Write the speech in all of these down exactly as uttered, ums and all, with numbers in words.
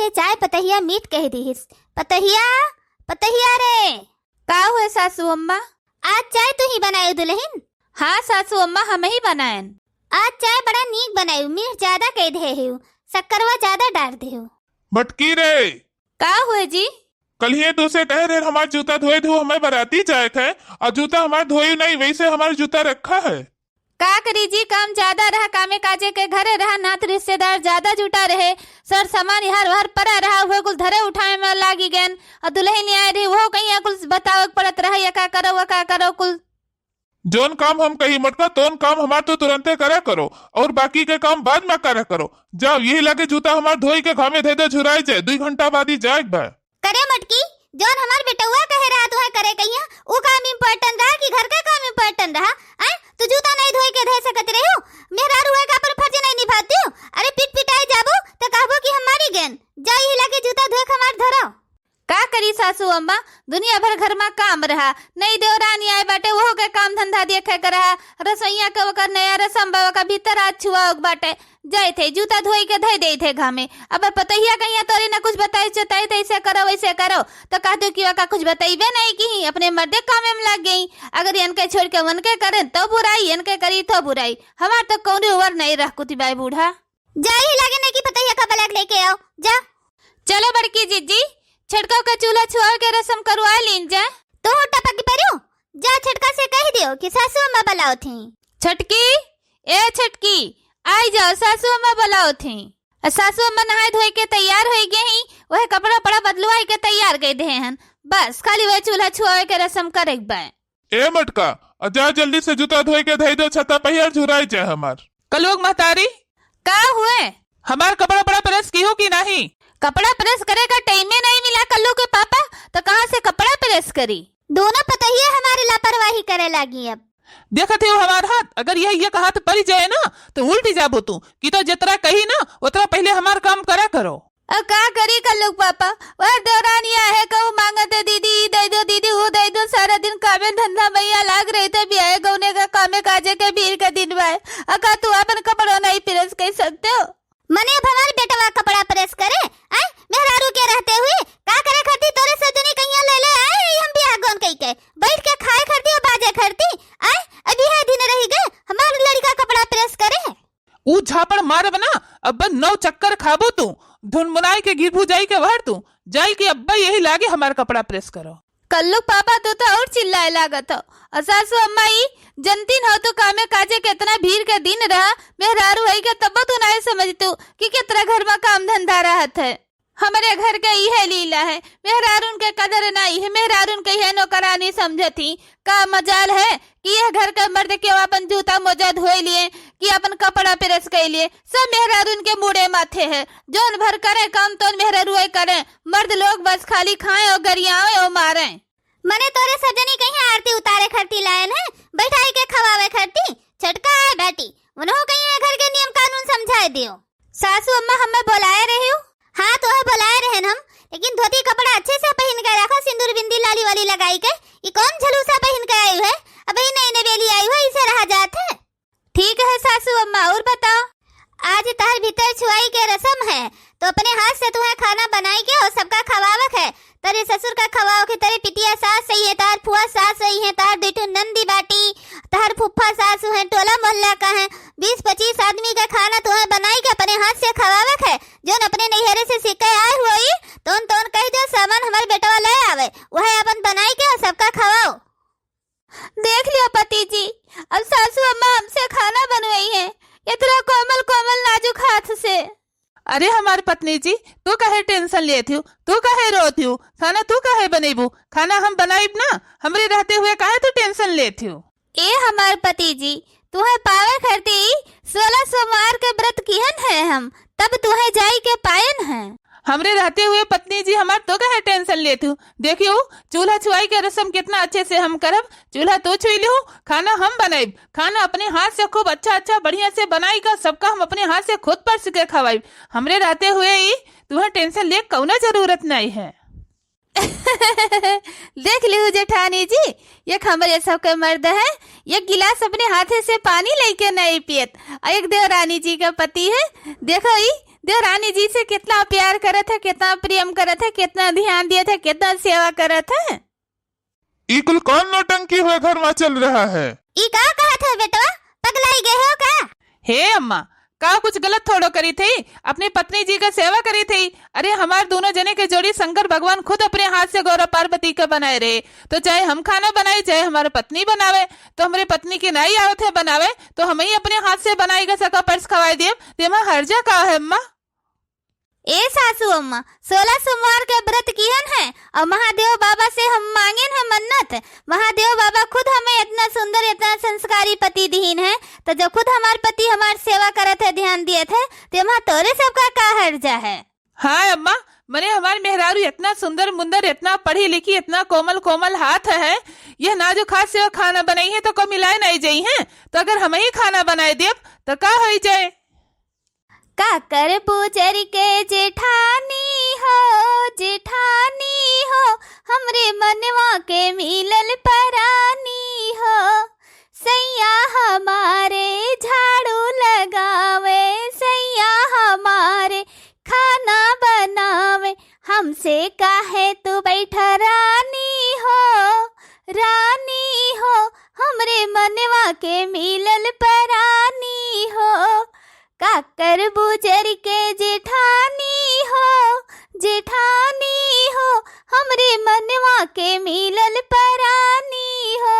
के चाय पतहिया मीठ कहि दिहिस। पतहिया, पतहिया रे। का हुए सासू अम्मा? आज चाय तू ही बनायू दुलहिन? हाँ सासू अम्मा, हमही बनायन। आज चाय बड़ा नीक बनायू, मीठ ज्यादा कइ देहे हू, सक्करवा ज्यादा डार देहू। मटकी रे। का हुए जी? कल्हिये तोसे कहे रहे हमार जूता धोए देहू, हमें बराती जाएक है, अउर जूता हमार धोयू नहीं, वइसे हमार जूता रखा है। का करी जी, काम ज्यादा रहा, कामे काजे के घरे रहा, नात रिश्तेदार ज्यादा जुटा रहे, सर सामान इहर उहर परा रहा, उहे कुल धरे उठाए में लागि गएन। अउर दुलहिन आए रही, उहो कहिया कुल बतावेक पड़त रहा, ये का करो, वो का करो, कुल। जौन काम हम कही मोटका, तौन काम हमार तो तुरंते करा करो, अउर बाकी के काम बाद में करा करो। जाओ, यही लागे जूता हमार धोई के घामे धइ दो, झुराइ जाए, दुइ घंटा बाद ही जाएक बा। करे मोटकी, जौन हमार बेटउआ कहे रहा तुहे करे कहिया, ऊ काम important रहा कि घर का काम important रहा? आय, तू जूता नहीं धोई के धइ सकत रहियो? मेहरारू होए का अपन फर्ज नहीं निभातियो? अरे पिट पिटाए जाबो त कहबो कि हम मारी गएन। जा यही लागे जूता धोए के हमार धरो। का करी सासू अम्मा, दुनिया भर घर मा काम रहा, नई देवरानी आए बाटे, ओहो के काम धंधा देखे के रहा, रसोइया के ओकर नया रसम बा, ओकर भीतर आज छुआ बाटे, जाइत है, जूता धोई के धइ देइत है घामे। अब पतहिया कहिया तोरे न कुछ बताई चताई, त ऐसे करो, वैसे करो, त कह दो कि ओका कुछ बतइबे नहीं की, अपने मर्दे कामे में लग गई। अगर इनके छोड़ के उनके करें तो बुराई, इनके करी तो बुराई। हमार तो कौनो उमर नहीं रह कुतिबाई बूढ़ा। जा ही लागे नहीं कि पतहिया का बलाक लेके आओ, जा। चलो बड़की जिज्जी, छटका के चूल्हा छुआवे के रसम करवा लीन जा। तो टपक परू, जा छटका से कहि दियो कि सासू अम्मा बलाओ थी। छटकी, ए छटकी, आई जाओ, सासू अम्मा बलाओ थी। आ सासू अम्मा नहाए धोए के तैयार होई गए ही, वह कपड़ा पड़ा बदलवाई के तैयार कइ देहे हन। बस खाली वह चूल्हा छुआवे के रसम करेक बा। ए मटका, आ जा जल्दी से जूता धोई के धइ दो, छत्ता पहिया झुराई जाए हमार। कलुग महतारी। का हुए? हमार कपड़ा पड़ा press किहू कि नहीं? कपड़ा press करे का time ही नहीं मिला कल्लू के पापा, तो कहाँ से कपड़ा press करी? दोनों पतहिए हमारे लापरवाही करे लागी अब। देखत हो हमार हाथ, अगर यह, यह हाथ परि जाए ना, तो उल्टी जाबो तू, कि तो जितरा कही ना, उतरा पहिले हमार काम करा करो। अब का करी कल्लू के पापा, वह देवरानिया है, कहू मांगत है, "दीदी, ई दइ दो, दीदी, ऊ दइ दो", सारा दिन कामे धंधा मइया लाग रही थे, बियाहे गौने का कामे काजे के भीड़ के दिन बाय। अ का तू अपन कपड़ो नहीं press कइ सकते हो? मने अब हमार बेटवा कपड़ा press करे, आय? मेहरारू के रहते हुए का करे खातिर तोरे सजनी कहिया ले ले आए हई हम बियाह गौन कइ के? बैठ के खाए खातिर और बाजे खातिर, आय? अभी है दिन रही गए, हमार लड़का कपड़ा press करे। ऊ झापड़ मारब ना, अब नौ चक्कर खाबो तू, धुनमुनाई के गिर भुजाई के वहर तू, जाई के अब्बा यही लागे हमार कपड़ा press करो। कल्लू पापा तू तो और चिल्लाए लागत हो। और सासू अम्मा ई जनतीन हो तू कामे काजे केतना भीड़ के दिन रहा, मेहरारू होई के तब्बो तू नाय समझतू कि केतना घर में काम धंधा रहत है। हमरे घर के इहे लीला है, मेहरारून के कदर नाई है, मेहरारून के इहे नौकरानी समझत ही। का मजाल है कि यह घर के मर्द केहू अपन जूता मोजा धोए लिए कि अपन कपड़ा press कइ लिए, सब मेहरारून के मुड़े माथे है। जौन भर करे काम तौन मेहरारुए करे, मर्द लोग बस खाली खाए और गरियावे और मारे। मने तोरे सजनी कहीं आरती उतारे खरती लायन है, बैठाई के खवावे खरती। छटका आए बेटी, उन्हों कहीं घर के नियम कानून समझाए दियो। सासू अम्मा हमें बोलाए रही हो? हाँ, तोहे बोलाए रहन हम, लेकिन धोती कपड़ा अच्छे से पहिन के रखो, सिंदूर बिंदी लाली वाली लगाई के। ई कौन झलूसा पहिन के आई है? अबही नई नवेली आई है, इसे रहा जात है। ठीक है सासू अम्मा, और बताओ। आज तहर भीतर छुआई के रसम है, तो अपने हाथ से तुहे खाना बनाई के और सबका खवावक है। तोरे ससुर का खवाओ के तोरे पितिया सास सही है, तोहर फुआ सास सही है, तोहर दुई ठो नंदी बाटी, तोहर फुफ्फा सासू है, टोला मोहल्ला का है, बीस पच्चीस आदमी का खाना तुहे बनाई के अपने हाथ से खवावक है। जौन अपने नैहरे से सीखे आए हुई, तौन तौन कह दो सामान हमार बेटवा ले आवे, वह अपन बनाई के और सबका खवाओ। देख लियो पति जी, अब सासू अम्मा हमसे खाना बनवाई है, इतना कोमल कोमल नाजुक हाथ से। अरे हमार पत्नी जी, तू काहे tension लेत हो, तू काहे रोत हो, खाना तू काहे बनेबू, खाना हम बनाइब ना, हमरे रहते हुए काहे तू tension लेत हो? ए हमार पति जी, तुहे पावे खातिर सोलह सोमवार के व्रत किहन है हम, तब तुहे जाई के पायन है। हमरे रहते हुए पत्नी जी हमार तो काहे tension लेत हो? देखियो, चूल्हा छुआई के रसम कितना अच्छे से हम करब। चूल्हा तो छुई लिहू, खाना हम बनाइब। खाना अपने हाथ से खूब अच्छा अच्छा बढ़िया से बनाई का सबका हम अपने हाथ से खुद परस के खवाइब। हमरे रहते हुए ही तुहे tension ले कौनो जरूरत नहीं है। देख लिहू जेठानी जी, एक हमरे सबके मर्द है, एक गिलास अपने हाथे से पानी लेके नहीं पियत, और एक देवरानी जी का पति है। देखो ई देवरानी जी से कितना प्यार करत है, कितना प्रेम करत है, कितना ध्यान देत है, कितना सेवा करत है। ई कुल कौन नौटंकी हुए घर मा चल रहा है? ई का कहत है बेटवा, पगलाई गए हो का? हे अम्मा, का कुछ गलत थोड़ो करी थी, अपनी पत्नी जी का सेवा करी थी। अरे, हमार दोनों जने के जोड़ी शंकर भगवान खुद अपने हाथ से गौरा पार्वती का बनाए रहे, तो चाहे हम खाना बनाई, चाहे हमारे पत्नी बनावे, तो हमरे पत्नी के नाई आवत है बनावे, तो हम ही अपने हाथ से बनाई का सका परस खवाई देब, तेमा हर्जा का है अम्मा? ए सासू अम्मा, सोलह सोमवार के व्रत किहन है और महादेव बाबा से हम मांगेन है मन्नत। महादेव बाबा खुद हमें इतना सुंदर, इतना संस्कारी पति दिहिन है, तो जब खुद हमार पति हमार सेवा करत है, ध्यान दियत है, तो एमा तोरे सबका का हर्जा है? हाँ अम्मा, मने हमार मेहरारू इतना सुंदर मुंदर, इतना पढ़ी लिखी, इतना कोमल कोमल हाथ है, यह नाजुक हाथ से वो खाना बनाई है तो को मिलाए नहीं जाई है, तो अगर हम ही खाना बनाए देब तो का होई जाए? का करबू जरि के जेठानी हो, जेठानी हो, हमरे मनवा के मिलल परानी हो। सैया हमारे झाड़ू लगावे, सैया हमारे खाना बनावे, हमसे काहे तू बैठा रानी हो, रानी हो, हमरे मनवा के मिलल परानी हो। का करबू जरि के जेठानी हो, जेठानी हो, हमरे मनवा के मिलल परानी हो।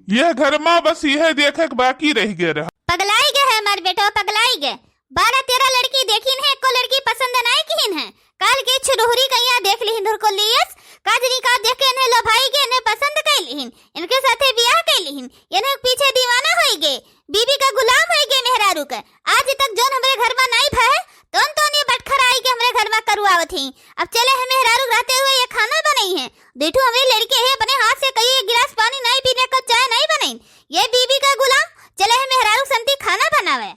यह घर मा बस यह देखे के बाकी रह गए रहा। पगलाई गए है हमार बेटवा, पगलाई गए। बारह तेरह लड़की देखिन है, एको लड़की पसंद नाई किहिन है। काल के छुरहुरी कहिया देख लिहिन धुरकुलियस, का जनी का देख के इन्हें लोभाई के इन्हें पसंद कई लिहिन, इनके साथे बियाह कई लिहिन, इन्हें पीछे दीवाना होई गे, बीबी का गुलाम होई गे मेहरारू का। आज तक जौन हमरे घर मा नाई भा है, तौन तौन ये बटखरा आई के हमरे घर मा करुआवत ही। अब चले है मेहरारू रहते हुए ये खाना बनई है। देखू हमरे लड़के है अपने हाथ से कई एक गिलास पानी नाई पीने का, चाय नाई बनई, ये बीबी का गुलाम। चले है मेहरारू संती खाना बनावे।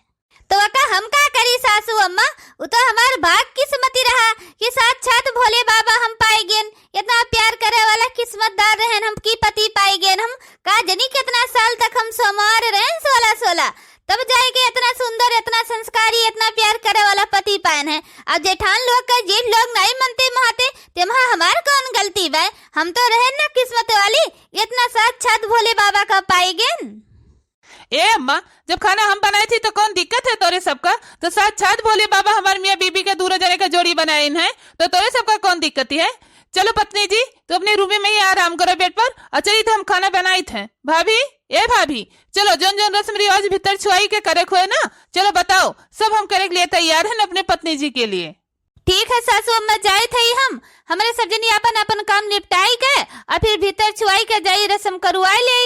तो वका हम का करी सासू अम्मा, उ तो हमार भाग किस्मती रहा कि साक्षात भोले बाबा हम पाए गेन। इतना प्यार करे वाला किस्मतदार रहन हम कि पति पाए गेन हम। का जनी कितना साल तक हम सोमवार रहन सोलह सोलह, तब जाए के इतना सुंदर, इतना संस्कारी, इतना प्यार करे वाला पति पाएन है। अब जेठान लोग का जेठ लोग नाई मनते महाते, तेम्हा हमार कौन गलती बा? हम तो रहन ना किस्मत वाली, इतना साक्षात भोले बाबा का पाए गेन। ए अम्मा, जब खाना हम बनाई थी तो कौन दिक्कत है तोरे सबका? तो साक्षात भोले बाबा हमार मियाँ बीबी के दूनो जने के जोड़ी बनाइन है, तो तोरे सबका कौन दिक्कत है? चलो पत्नी जी, तू अपने रूमे मा ही आराम करो बेड पर, और चली तो हम खाना बनाइत है। भाभी, ए भाभी, चलो जौन जौन रस्म रिवाज भीतर छुआई के करे खोए ना, चलो बताओ, सब हम करे के लिए तैयार है ना अपने पत्नी जी के लिए। ठीक है सासू अम्मा, जाइत है हम, हमरे सब जनी अपन अपन काम निपटाई के, और फिर भीतर छुआई के जाई रस्म करुआई ले।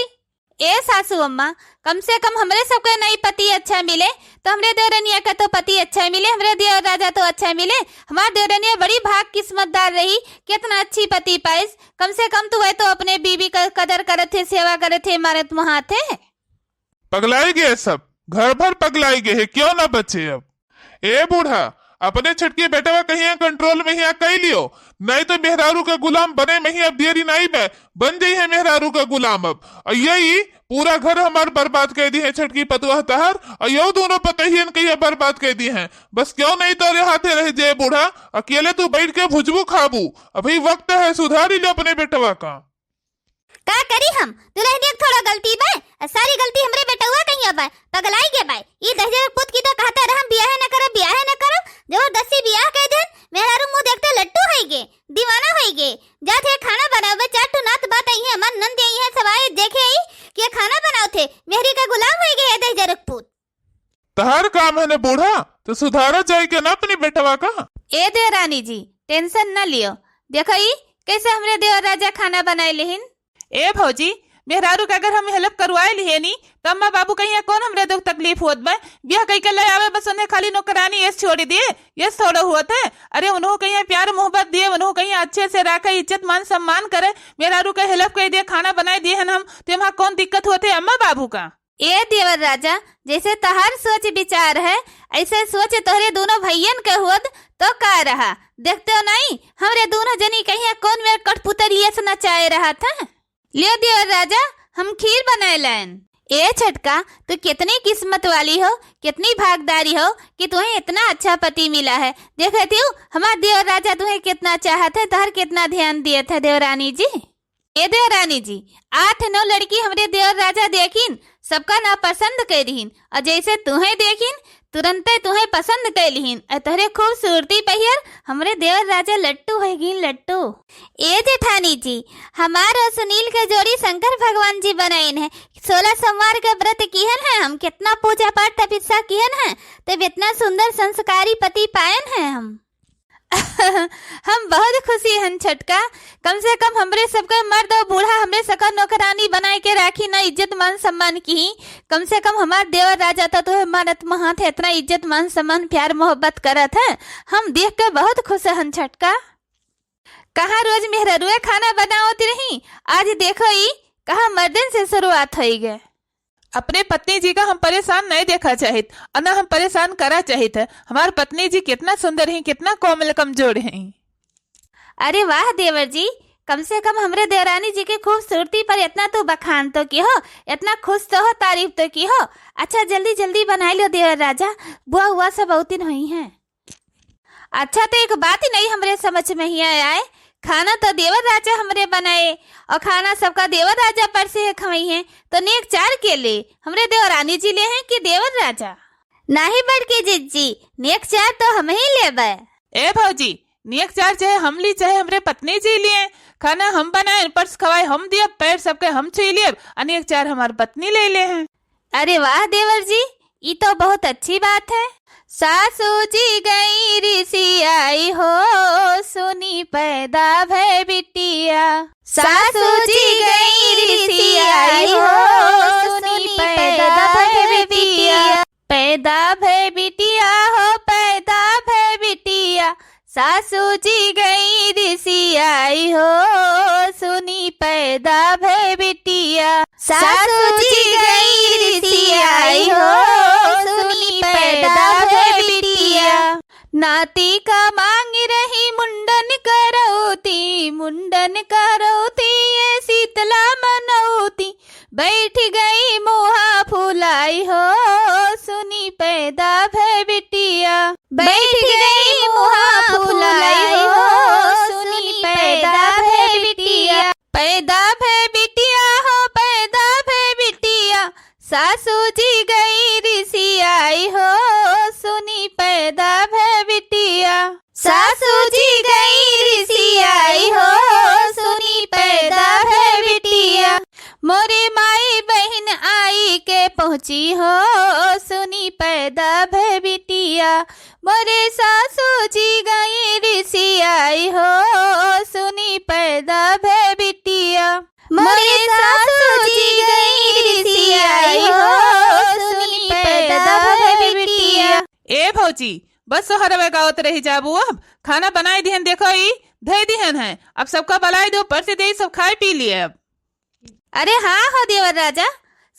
ए सासू अम्मा, कम से कम हमरे सबके नई पति अच्छा मिले, तो हमरे देवरनिया का तो पति अच्छा मिले, हमरे देवर राजा तो अच्छा मिले। हमार देवरनिया बड़ी भाग किस्मतदार रही, कितना अच्छी पति पाइस। कम से कम तू वह तो अपने बीबी का कदर करत है, सेवा करत है, मारत मुहात है। पगलाई गए सब, घर भर पगलाई गए है, क्यों ना बचे अब। ए बूढ़ा, अपने छटके बेटवा कहिया कंट्रोल मा हिया कई लियो, नहीं तो मेहरारू का गुलाम बने मा ही अब देरी नहीं बे, बन जाई है मेहरारू का गुलाम अब। और यही पूरा घर हमार बर्बाद कर दी है छटकी पतुआ तहार, और यो दोनों पतहियन कहिया बर्बाद कर दी है। बस क्यों नहीं तोरे हाथे रह जाए बूढ़ा, अकेले तू बैठ के भुजबू खाबू, अभी वक्त है, सुधारी लो अपने बेटवा का। का करी हम? दुल्हनिया के थोड़ा गलती बा, आ सारी गलती हमरे बेटउआ कहिया बा, पगलाई गे बा। ई दहिजर पूत की तो कहता रहा, हम बियाहे न करब, बियाहे न करब, जबरदस्ती बियाह कइ देन, मेहरारू मुंह देखते लट्टू होई गे, दीवाना होई गे। जात है खाना बनावे, चार ठो नात बात आई है, हमार नंद आई है, सब आए देखे आई कि ये खाना बनावत है, मेहरी का गुलाम होई गे है दहिजर पूत। तहार काम है ने बूढ़ा, तो सुधारा जाए के ना अपनी बेटवा का। ए देरानी जी, टेंशन न लियो। देखो ई कैसे हमरे देवर राजा खाना बनाए लेहिन। ए भौजी, मेहरारू के अगर हम हेल्प करवाए लिहेनी, त अम्मा बाबू कहिया कौन हमरे दुख तकलीफ होत बा? बियाह कई के ले आवे, बस उन्हें खाली नौकरानी एस छोड़ दिए, एस थोड़ा होत है। अरे उन्हों कहिया प्यार मोहब्बत दिए, उन्हों कहिया अच्छे से राखे, इज्जत मान सम्मान करे, मेहरारू के हेल्प कर दिए, खाना बनाए दिए हन हम, तो एमा कौन दिक्कत होत है अम्मा बाबू का? ए देवर राजा, जैसे तहार सोच विचार है, ऐसे सोच तोहरे दोनों भैयन के होत तो का रहा? देखते हो नहीं, हमरे दोनों जनी कहिया कौन मेर कठपुतरी एस नचाए रहा था। ले देवर राजा, हम खीर बनाए लायन। ए छोटका, तू कितनी किस्मत वाली हो, कितनी भागदारी हो कि तुहें इतना अच्छा पति मिला है। देखत हऊ, हमार देवर राजा तुहें कितना चाहत है, तोहर कितना ध्यान दियत है देवरानी जी। ए देवरानी जी, आठ नौ लड़की हमरे देवर राजा देखिन, सबका नापसंद कइ दिहिन, अउर जइसे तुहें देखिन, तुरंते तुहें पसंद कइ लिहिन। अउर तोहरे खूबसूरती पहियर हमरे देवर राजा लट्टू होइ गइन, लट्टू। ए जेठानी जी, हमार अउर सुनील के जोड़ी शंकर भगवान जी बनाइन है। सोलह सोमवार के व्रत किहन है हम, कितना पूजा पाठ तपस्या किहन है, तब इतना सुंदर संस्कारी पति पायन है हम। हम बहुत खुशी हन छोटका, कम से कम हमरे सबके मर्द अउर बूढ़ा हमरे सबका नौकरानी बनाए के राखी ना, इज्जत मान सम्मान किहीं। कम से कम हमार देवर राजा त तोहे मानत महात है, इतना इज्जत मान सम्मान प्यार मोहब्बत करत है, हम देख के बहुत खुश हन छोटका। कहाँ रोज मेहररुए खाना बनावत रही, आज देखो ई कहाँ मर्दन से शुरुआत होइ गए। अपने पत्नी जी का हम परेशान नहीं देखा चाहित, अउर ना हम परेशान करा चाहित है। हमार पत्नी जी कितना सुंदर ही, कितना कोमल कमजोर ही। अरे वाह देवर जी, कम से कम हमरे देवरानी जी के खूबसूरती पर इतना तो बखान तो किहो, इतना खुश तो हो, तारीफ तो किहो। अच्छा जल्दी जल्दी बनाइ लो देवर राजा, बुआ हुआ सब अउतिन होइहैं। अच्छा, तो एक बात ही नहीं हमरे समझ में ही आए, खाना तो देवर राजा हमरे बनाए अउर खाना सबका देवर राजा परसे है खवइहैं, तो नेक चार के ले, हमरे देवरानी जी लेहैं कि देवर राजा? नाहीं बड़की जिज्जी, नेक चार तो हमहीं लेबे। ए भौजी, नेक चार चाहे हम ली चाहे हमरे पत्नी जी लिए, खाना हम बनाए, परस खवाए हम दियब, पैर सबके हम छुइ लियब, अउर नेक चार हमार पत्नी लेइ लेहैं। अरे वाह देवर जी, ई तो बहुत अच्छी बात है। सासू जी गई रिसियाई हो, सुनी पैदा भय बिटिया। सासू जी गई रिसियाई हो, सुनी पैदा भय बिटिया। पैदा भय बिटिया हो, पैदा भय बिटिया, सासू जी गई रिसियाई हो, सुनी पैदा भय बिटिया। सासू जी गई रिसियाई हो, सुनी पैदा भय बिटिया। नाती का मांग रही मुंडन करौती, मुंडन करौती ये शीतला मनौती, बैठ गई मुहा फुलाई हो, सुनी पैदा भय बिटिया। बैठ गई मुहा फुलाई हो, सुनी पैदा भय बिटिया। पैदा भय बिटिया हो, पैदा भय बिटिया, सासू जी गई रिसियाई हो, सुनी पैदा भय बिटिया। सासू जी गई रिसियाई हो, सुनी पैदा भय बिटिया। मोरे माई बहिन आई के पहुँची हो, सुनी पैदा भय बिटिया। मोरे सासू जी गई रिसियाई हो, सुनी पैदा भय बिटिया। मोरे सासू जी गई रिसियाई हो, सुनी पैदा भय बिटिया। ए भौजी, बस सोहरवे गावत रहि जाबू, अब खाना बनाइ दिहन, देखो ई धइ दिहन है, अब सबका बलाइ देउ, परसि देई, सब खाइ पी लिए अब। अरे हाँ हो देवर राजा,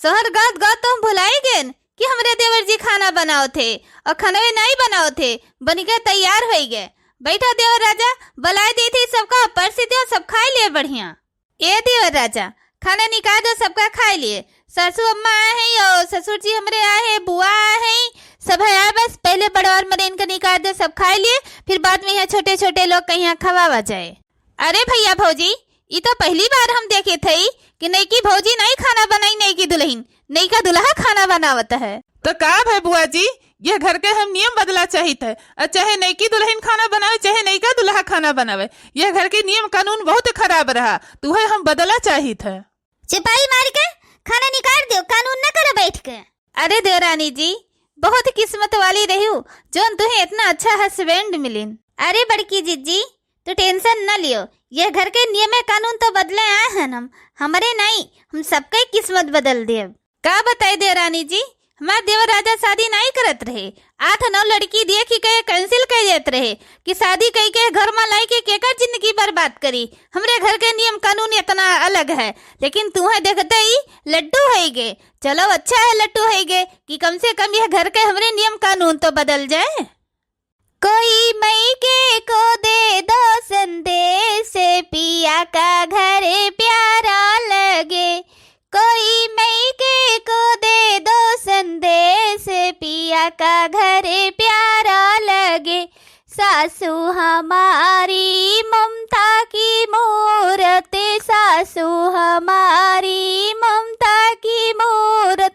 सोहर गावत गावत तुम भुलाइ गएन कि हमरे देवर जी खाना बनावत है अउर खनवे नाहीं बनावत है, बनिके तैयार होइ गए। बैठा देवर राजा, बलाइ देइत ही सबका, परसि देउ, सब खाइ लिए बढ़िया। ए देवर राजा, खाना निकाल देउ, सबका खाइ लिए। सासू अम्मा आए हैं, यो ससुर जी हमरे आए हैं, बुआ आए हैं, सब है आए, बस पहिले बड़वार मरे इनका निकाल देउ, सब खाइ लिए, फिर बाद में यहाँ छोटे छोटे लोग कहियाँ खवावा जाए। अरे भइया भौजी, ई तो पहिली बार हम देखे थई कि नइकी भौजी नाहीं खाना बनाई, नइकी दुलहिन, नइका दुलहा खाना बनावत है। तो का भय बुआ जी, यह घर के हम नियम बदला चाहित है, अउर चाहे नइकी दुलहिन खाना बनावे, चाहे नइका दुलहा खाना बनावे, यह घर के नियम कानून बहुत खराब रहा, तुहे हम बदला चाहित है। चुपाई मारि के खाना निकाल देउ, कानून न करो बैठ के। अरे देवरानी जी, बहुत किस्मत वाली रहिउ, जौन तुहे इतना अच्छा husband मिलिन। अरे बड़की जिज्जी, तू tension न लियो, यह घर के नियम कानून तो बदले आए हन हम, हमरे नाहीं, हम सबके किस्मत बदल देब। का बताई देवरानी जी, हमार देवर राजा शादी नाहीं करत रहे, आठ नौ लड़की देखि के cancel कइ देत रहे कि शादी कइ के घर मा लाइके केकर जिंदगी बर्बाद करी। हमरे घर के नियम कानून इतना अलग है, लेकिन तुहे देखते ही लट्टू होइ गए। चलो अच्छा है लट्टू होइ गए कि कम से कम यह घर के हमरे नियम कानून तो बदल जाए। कोई मइके को दे दो संदेश, पिया का घर प्यारा लगे। कोई मइके को का घर प्यारा लगे। सासू हमारी ममता की मूरत, सासू हमारी ममता की मूरत,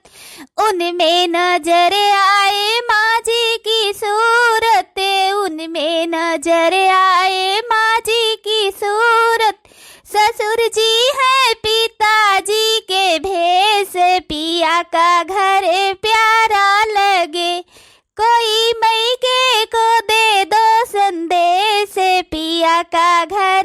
उनमें नजर आए माँ जी की सूरत, उनमें नजर आए माँ जी की सूरत। ससुर जी हैं पिताजी के भेष, पिया का घर प्यारा लगे। कोई मइके को दे दो संदेश, पिया का घर